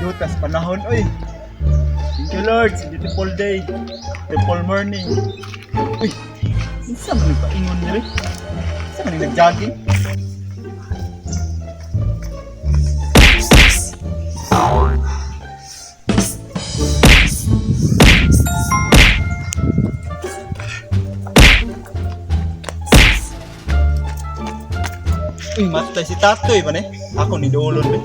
Lutas panahon, oy. Thank you, Lord, sa beautiful day. Beautiful morning. Uy, unsa man nagpaingon diri? Unsa man nag-jogging? Uy, matay si Tatoy ba ni? Ako ni Dolon ba?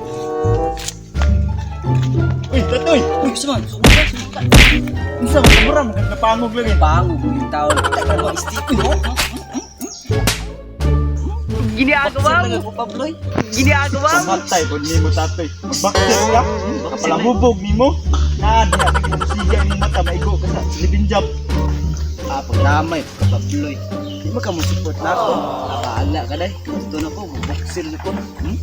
Uy, Tatoy! Uy, sama, sumuka, sumuka. Unsa man mura man napangog lagi. Pango yung tao. Kita ka mo stick mo. Ginagawa mo! Ko Pabloy. Ginagawa mo! Pamatay pod nimo, Tatoy. Magbakit ka. Kapalahubog nimo. Na diha siga imong mata maigo ka sa living job. Ah, pagdamay ka Pabloy. Di man ka mo support na ako. Ah, bahala ka day. Gusto na ko, boxer na ko. Hmm?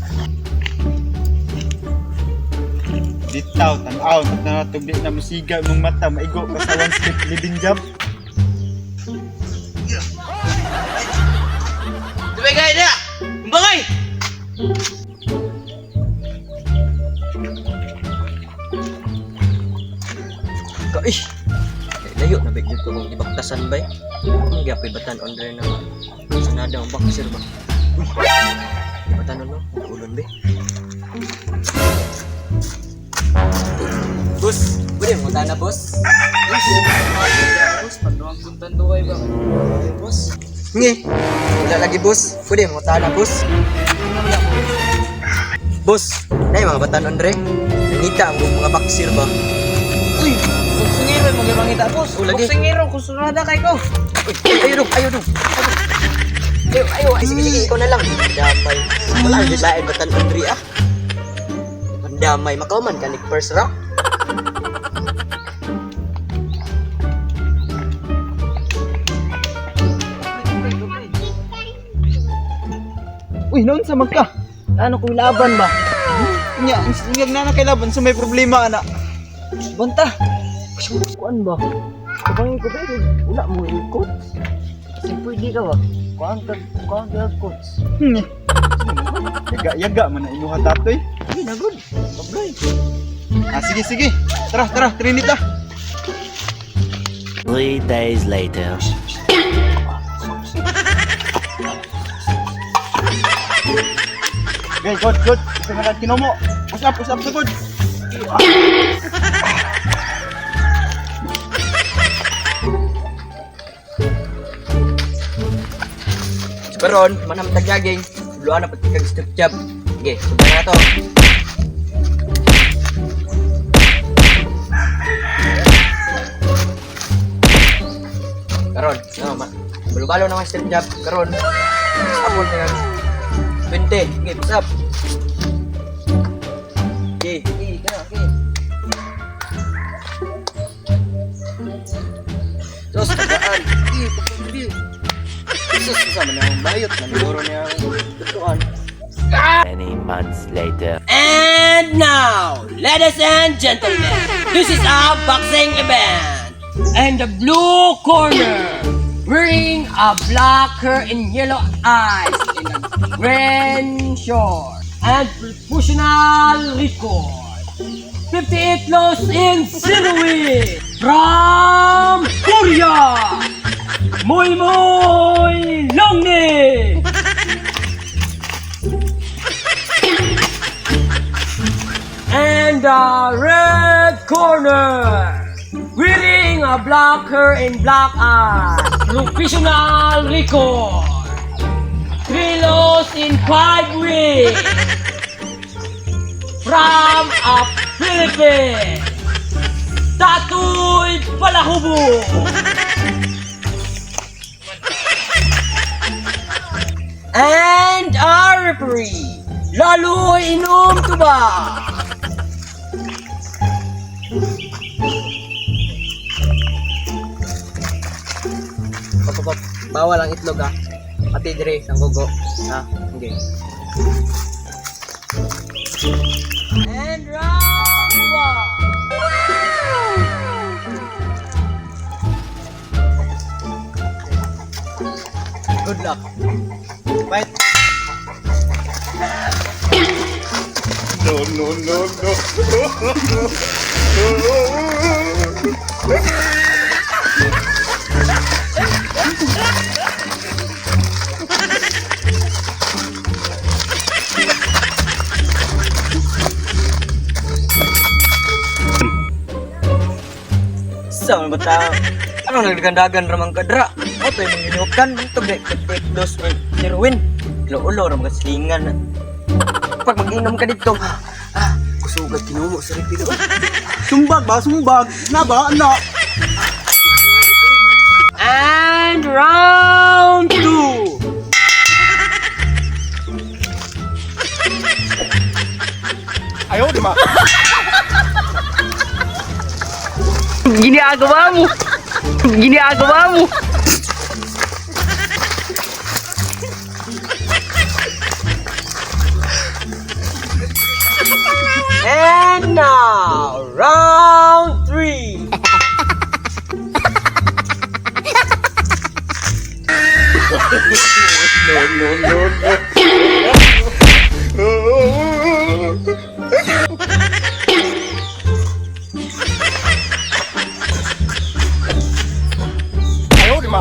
Bitaw tan-aw na natog di na musiga imong mata maigo ka sa one step living job. Dumi kayo na! Bagay! Ka eh. Layo na bigyan ko mong ibaktasan bay. Ang gyapay batan on na sanada ang boxer ba. Uy. Batan no, ulon be. Boss, pwede mo tana boss. Boss, panduang kong tanduay ba? Boss, Nge. Wala lagi boss. Pwede mo tana boss. Boss, nay mga batan on Nangita ang mga boxer ba. Uy, boksingero mo gimangita boss. Oh, lagi. Boksingero, kusunada kay ko! Uy, ayo dong, ayo dong. Ayo, ayo, ay, sige, sige, ikaw na lang. Damay. Wala ang lain batan Andre ah. Damay, makauman ka ni first round. Uy, naon sa magka? Ano kung laban ba? Nya, ingag na na kay laban sa may problema ana. Banta. Kuan ba? Kabangin ko ba? Wala mo yung coach. Kasi pwede ka ba? Kuan ka, kuan ka coach. Hmm. Yaga yaga man na imuha, Tatoy. Hindi na good. Pabloy. Ah, sige sige. Tara, tara, Trinita. 3 days later. Okay, good, good. Isa na lang kinomo. Push up, good. Karon, manam tagyaging. Luan na pati kag step jab. Sige, subay na to. Karon, no, ma. Balubalo na ang step jab karon. Apol na yan. 20. Sige, push up. Okay. Okay, ka, okay. Terus tagaan. Sige, pagpagbi. Sus, sama na ang bayot. Maniguro niya ang tutuan. Many months later. And now, ladies and gentlemen, this is our boxing event. And the blue corner, wearing a black hair and yellow eyes in a green short and professional record. 58 loss in 0 win from Korea, Moy Moy Longne. And the red corner, wearing a black hair and black eye, professional record, 3 loss in 5 wins, from a Philippines, Tatoy Palahubo. And our referee, Lalo Inom Tuba. Pap, pap, pap. Bawal ang itlog ah. Pati dire, sanggogo. Ha? Okay. And round one. Good luck. Fight. No, no, no, no. Sa mga bata, ano nagdagandagan ramang kadra? Oto yung mga ginukan, ito ba, ketik dos, heroin. Ulo ramang kaslingan. Pag mag-inom ka dito, kusugad kinumo sa ripilo. Sumbag ba? Sumbag? Na ba? Ano? And round two. Ayaw, di ba? Ginagawa mo. Ginagawa mo. And now, round three. No, no, no, no. Ayaw, di ba?